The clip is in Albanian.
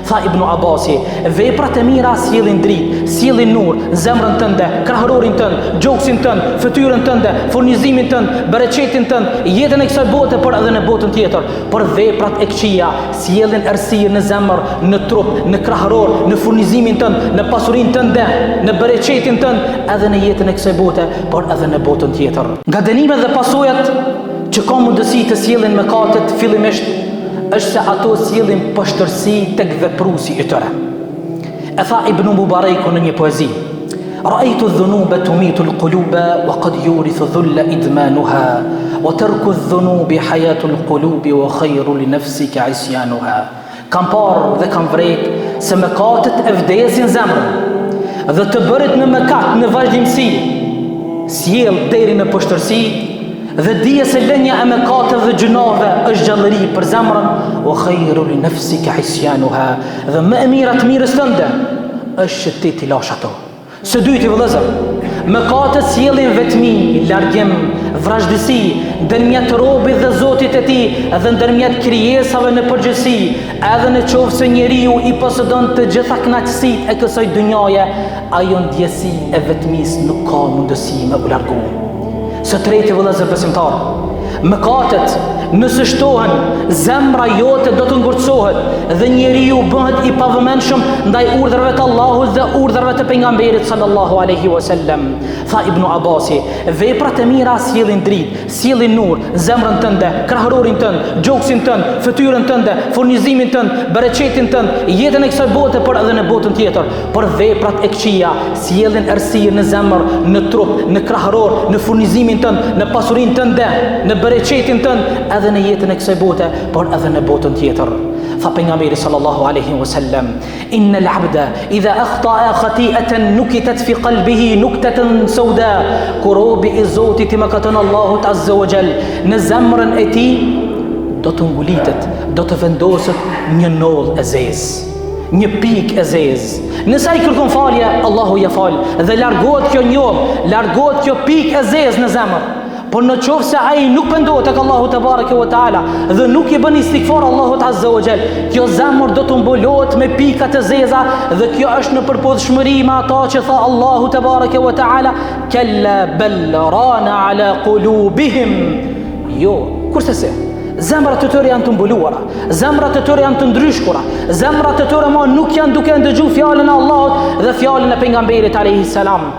Tha Ibnu Abasi, veprat e mira sjellin dritë, sjellin nur në zemrën tënde, krahërorin tënd, gjoksin tënd, fytyrën tënde, furnizimin tënd, bereqetin tënd, jetën e kësaj bote, por edhe në botën tjetër. Por veprat e këqija sjellin errësirë në zemër, në trup, në krahëror, në furnizimin tënd, në pasurinë tënde, në bereqetin tënd, edhe në jetën e kësaj bote, por edhe në botën tjetër. Nga dënimet dhe pasojat që ka mundësi të sjellin mëkatet fillimisht është se ato sjellin poshtërsi tek vepruesi i tyre. E tha Ibn Mubareku në një poezi: Ra'aytu adh-dhunuba tumitu al-quluba wa qad yurithu dhulla idmanuha wa tarku adh-dhunubi hayatu al-qulubi wa khayru li nafsika isyanuha. Kam parë dhe kam vrejt se mëkatet e vdesin zemrën dhe të bërit në mëkat në vazhdimësi sjell deri në poshtërsi Dhe dije se lënia e mëkateve dhe gjynaheve është gjallëri për zemrën, wa khayru li nafsika isyanuha. Dhe më e mira të mirës tënde është që ti t'i lash ato. Së dyti vëllezër, mëkatet sjellin vetmi, largim, vrazhdësi ndërmjet robit dhe Zotit të tij dhe ndërmjet krijesave në përgjithësi, edhe në qoftë se njeriu i posedon të gjitha kënaqësitë e kësaj dynjaje, ajo ndjesi e vetmisë nuk ka mundësi me u largu. Së treti vëllezër besimtarë, mëkatet nëse shtohen, zemra jote do të ngurtësohet dhe njeriu bëhet i pavëmendshëm ndaj urdhrave të Allahut dhe urdhrave të pejgamberit sallallahu alaihi wasallam. Tha Ibnu Abasi, veprat e mira sjellin dritë, sjellin nur zemrën tënde, krahërorin tënd, gjoksin tënd, fytyrën tënde, furnizimin tënd, bereqetin tënd, jetën e kësaj bote, por edhe në botën tjetër. Por veprat e këqija sjellin errësirë në zemër, në trup, në krahëror, në furnizimin tënd, në pasurinë tënde, në bereqetin tënd, edhe në jetën e kësaj bote, por edhe në botën tjetër. Tha pejgamberi sallallahu alaihi wasallam, "Inna al-abda idha akhta'a khati'atan nukitat fi qalbihi nuktatan sauda." Kur robi i Zotit i mëkaton Allahut azza wa jall, në zemrën e tij do të ngulitet, do të vendoset një nollë e zezë. Një pikë e zezë. Nëse ai kërkon falje, Allahu ia fal dhe largohet kjo njollë, largohet kjo pikë e zezë në zemër. Por në qoftë se ai nuk pendohet tek Allahu tebareke ve teala dhe nuk i bën istigfar Allahut azza wa jall, kjo zemër do të mbulohet me pika të zeza dhe kjo është në përputhshmëri me ato që tha Allahu tebareke ve teala, kella bel rana ala qulubihim. Jo, kurrsesi. Zemrat e tyre janë të mbuluara, zemrat e tyre janë të ndryshkura, zemrat e tyre ma nuk janë duke ndëgju fjalën e Allahut dhe fjalën e pejgamberit alayhi salam.